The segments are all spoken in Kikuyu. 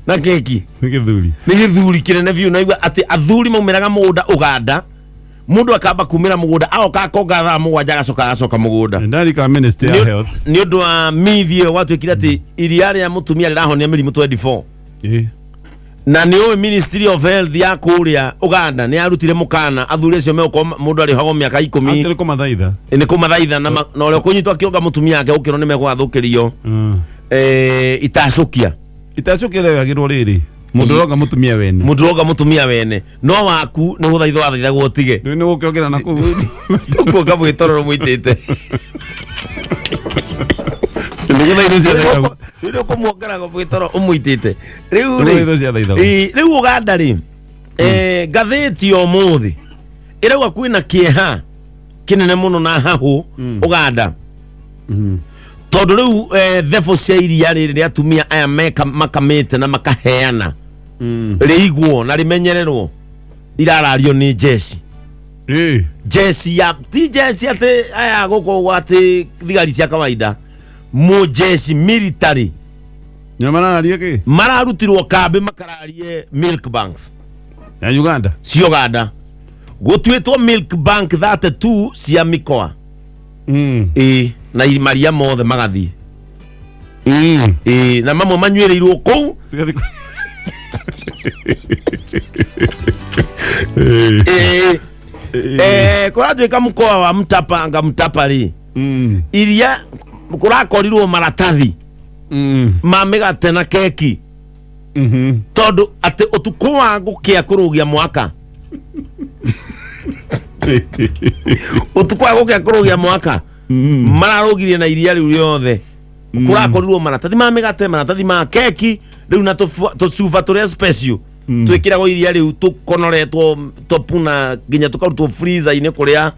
Na keki. Nĩ gĩthuri. Nĩ gĩthuri kĩnene biũ, naigua atĩ athuri maumĩraga mũgũnda Ũganda, mũndũ akamba kumĩra mũgũnda, agoka akonga thaa 7, agacoka mũgũnda. Ndarika Ministry ya Health. Nĩ ũndũ wa mithi ĩyo gwatuĩkire atĩ iria rĩa mũtumia rĩrahonia mĩrimũ 24. Na nĩ ũĩ Ministry of Health ya kũrĩa Ũganda nĩ yarutire mũkana athuri acio megũkorwo mũndũ arĩhagwo mĩaka 10. Atĩrĩ kũmathaitha. Nĩ kũmathaitha na ũrĩa ũkũnyitwo akĩonga mũtumia wake gũkĩrwo nĩ megũgathũkĩrio itacũkia. Itacũkia rĩoyagĩrwo rĩrĩ mũndũ ũronga mũtumia wene. Mũndũ ũronga mũtumia wene, no waku nĩ gũthaithwo wathaithagwo ũtige. Rĩu nĩ gũkĩongera na kũu. Ũkuonga mwĩtororo mũitĩte. Nĩ gũthaithwo ciathaithagwo. Rĩu nĩ ũkũmuongera mwĩtoro ũmũitĩte rĩu Nĩ rĩ. gũthaithwo ciathaithagwo. Ĩ, rĩu Ũganda rĩ, ngathĩti ya ũmũthĩ ĩrauga kwĩna kĩeha kĩnene mũno na hahũ Ũganda, tondũ rĩu thebũ cia iria rĩrĩ rĩa atumia aya meka makamĩte na makaheana rĩigwo na rĩmenyererwo irarario nĩ jeshi. Jeshi ya ti jeshi atĩ aya gũkũ atĩ thigari cia kawaida, mũjeshi military. Nĩ marararia kĩ? Mararutirwo kambĩ makararie milk banks. Ya Uganda. Cia Uganda gũtuĩtwo milk bank 32 cia mikoa. Ĩ, na maria mothe magathiĩ. Ĩ, na mamwe manyuĩrĩirwo kũu. Cigathiĩ Ĩ, kũratuĩka mũkoa wa Mtapanga Mtapa rĩ, iria kũrakorirwo maratathi ma mĩgate na keki, tondũ atĩ ũtukũ wa gũkĩa kũrũgia mwaka, ũtukũ wa gũkĩa kũrũgia mwaka, mararũgirie na iria rĩu rĩothe kũrakorirwo maratathi ma mĩgate, maratathi ma keki rĩu na tũcuba tũrĩa special twĩkĩragwo iria rĩu tũkonoretwo topu na nginya tũkarutwo freezer-inĩ kũrĩa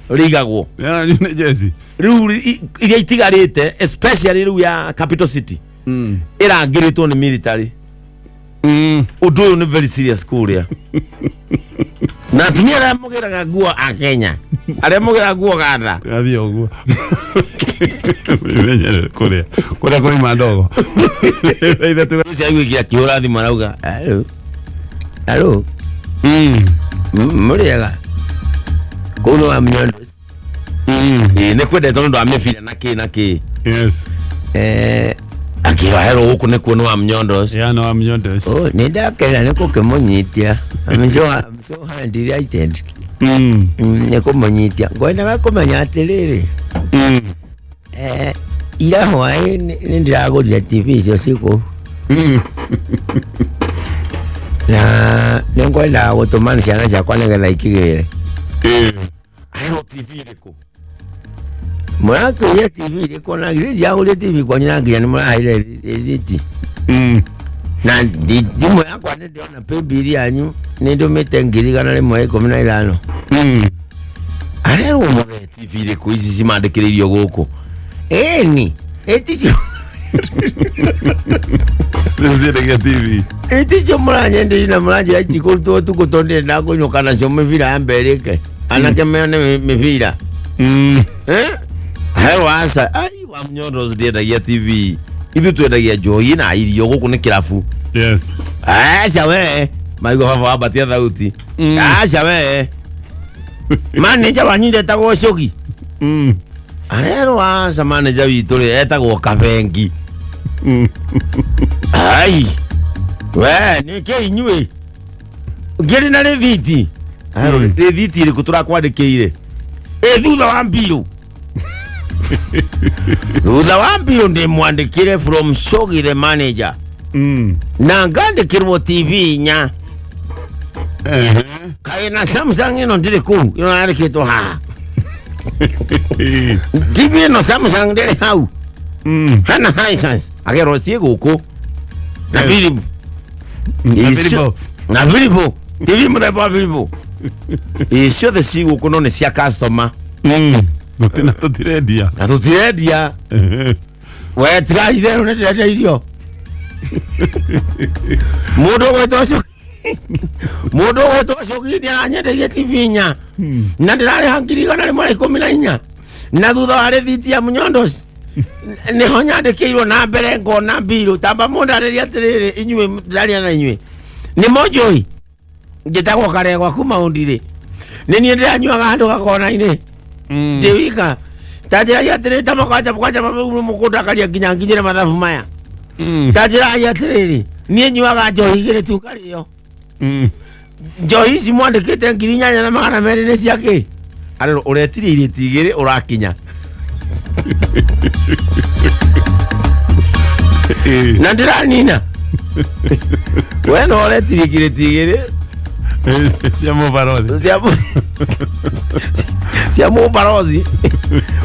rĩigagwo. Yarario nĩ jeshi. Rĩu iria itigarĩte, especially rĩu ya capital city, ĩrangĩrĩtwo nĩ military. Ũndũ ũyũ nĩ very serious kũrĩa, na atumia arĩa mũgĩraga nguo a Kenya, arĩa mũgĩraga nguo Uganda. Gathiĩ ũguo. Menyerere kũrĩa. Kũrĩa kũrĩ ndogo. Ithe tu. Ũcio aiguĩkire akĩhũra thimũ arauga, "Hello, hello." Mũrĩega kũu nĩ wa Mnyondo? Ĩĩ, nĩ kwendetwo nĩ ũndũ wa mĩbira na kĩ na kĩ. Akĩra hero gũkũ nĩkuo nĩ wa Mnyondo. Yeah, no, I'm Nyondos. Oh, nĩ ndakena nĩ kũkĩmũnyitia. I'm so delighted. Nĩ kũmũnyitia. Ngwendaga kũmenya atĩrĩrĩ, ira hwaĩ nĩ ndĩragũrire TV icio cikũ na nĩ ngwendaga gũtũma ciana ciakwa nĩgetha ikĩgĩre. Ahero TV ĩrĩkũ? Mũrakĩũria TV ĩrĩkũ na githĩ ndiagũrire TV kwanyu na nginya nĩ mũraheire rĩthiti? Na thimũ yakwa nĩ ndĩrona paybill yanyu nĩ ndũmĩte 115,000. Arerwo mũgee TV ĩrĩkũ ici cimandĩkĩrĩirio gũkũ? Ĩni ĩticio. Nĩciendagia TV. Ĩticio mũranyenderia na mũranjĩra itikũrutwo ũtukũ tondũ ndĩrenda kũnyũka nacio mĩbira ya mberĩke anake mene mĩbira. Eh? Hero aca ai wa Mnyondo ndiendagia TV, ithuĩ twendagia njohi na irio, gũkũ nĩ kĩrabu. Aca we, maigua baba wambatia thauti. Aca we, manager wanyu ndetagwo Cogi? Arerwo aca, manager witũ rĩ etagwo Kabengi. Ai we, nĩ kĩ inyuĩ ngĩrĩ na rĩthiti? Arerwo, rĩthiti ĩrĩkũ tũrakwandĩkĩire? Ĩ thutha wa mbirũ, thutha wa mbirũ ndĩmwandĩkĩre from Shogi the manager na ngandĩkĩrwo TV inya. Kaĩ na Samsung ĩno ndĩrĩ kũu, ĩno yandĩkĩtwo haha, TV ĩno Samsung ndĩrĩ hau? Hana Hisense agerwo ciĩ gũkũ na Philip. Na Philipo. Na Philipo, TV mũthemba wa Philipo, ĩ ciothe ciĩ gũkũ no nĩ cia customer. Tũtina tũtirendia. Na tũtirendia. We tiga itherũ, nĩ ndĩrendia irio. Mũndũ ũgwĩtwo ũcio, mũndũ ũgwĩtwo Cogi nĩ aranyendeirie TV inya na ndĩrarĩha 114,000 na thutha wa rĩthiti ya Mũnyondos. Nĩho nyandĩkĩirwo na mbere ngona mbirũ. Tamba mũndarĩrie atĩrĩrĩ, inyuĩ ndĩraria na inyuĩ nĩ monjoi njĩtagwo Karegwa kuma Ũndirĩ. Nĩ niĩ ndĩranyuaga handũ gakona-inĩ ndĩ wika. Ta njĩrai atĩrĩrĩ, ta kwanja kwanja mũkũndakaria nginya nginyĩre mathabu maya. Ta njĩrai atĩrĩrĩ, niĩ nyuaga njohi igĩrĩ tu ngarĩo. Njohi ici mwandĩkĩte 8200 nĩ cia kĩ? Arĩ ũretirie irĩti igĩrĩ ũrakinya na ndĩranina we no ũretirie kirĩti igĩrĩ cia mũbarothi. Cia mũbarothi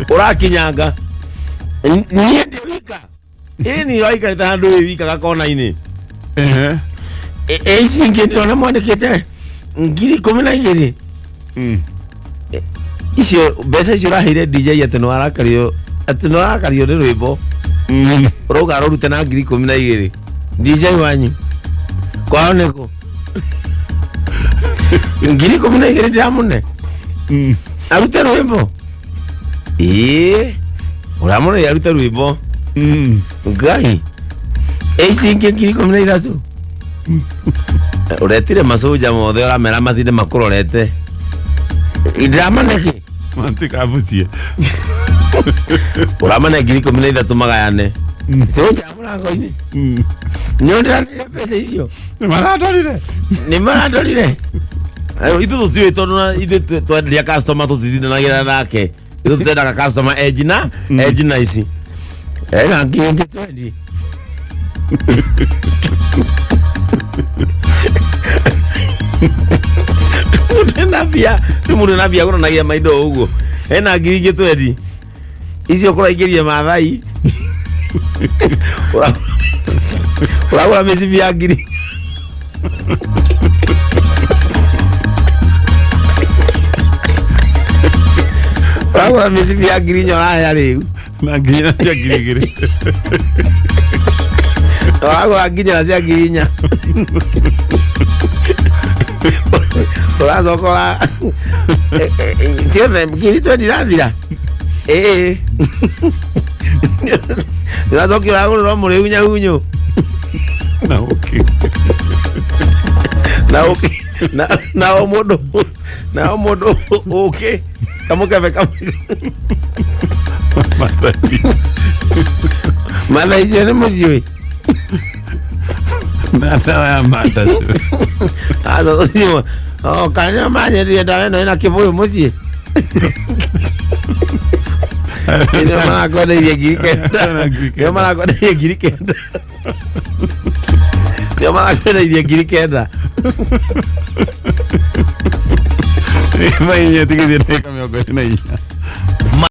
ũrakinyanga. Niĩ ndĩ wika, ĩni ũraikarĩte handũ wĩ wika gakona-inĩ. Ici ingĩ ndĩrona mwandĩkĩte 12,000. Icio mbeca icio ũraheire DJ atĩ nĩ warakario, atĩ nĩ warakario nĩ rwĩmbo ũrauga arũrute na 12,000. DJ wanyu kwao nĩkũ? 12,000 ndĩramũne arute rwĩmbo, ĩĩ, ũramũne arute rwĩmbo. Ngai, ici ingĩ 13,000 ũretire macoja mothe ũramera matinde makũrorete ndĩramane kĩ? Matikabucie. Ũramane 13,000 magayane coja mũrango-inĩ nĩ ũndĩranire mbeca icio. Nĩ maratwarire. Nĩ maratwarire. Ithuĩ tũtiũĩ tondũ na ithuĩ twenderia customer tũtitindanagĩra nake. Ithuĩ tũtendaga customer ejina ejina ici ena ngiri ingĩ twendi. Mũndũ ena mbia, rĩu mũndũ ena mbia agũranagia maindo ũguo. Ena ngiri ingĩ twendi icio kũraingĩria Maathai ũragũra mĩcibi ya ngiri, ũragũra mĩcibi ya 4,000 ũrahea rĩu. Na nginya cia 2,000. Ũragũra nginya cia 4,000 ũracoka ũra ciothe ngiri twendi irathira, ĩĩ, ũracokia ũragũrĩrwo mũrĩu nyahunyũ. Na ũkĩ. Na ũkĩ na o mũndũ na o mũndũ ũkĩ kamũkebe kamwe. Mathai. Matha icio nĩ mũciĩ. Na ndawa ya mandacu. Kana manyendirie ndawa ĩno ĩna kĩbũyũ mũciĩ nĩo marakwendeirie 9,000. Na 9,000. Nĩo marakwendeirie 9,000, nĩo marakwendeirie 9,000. Thaa 4 tigithie ndagĩka 24.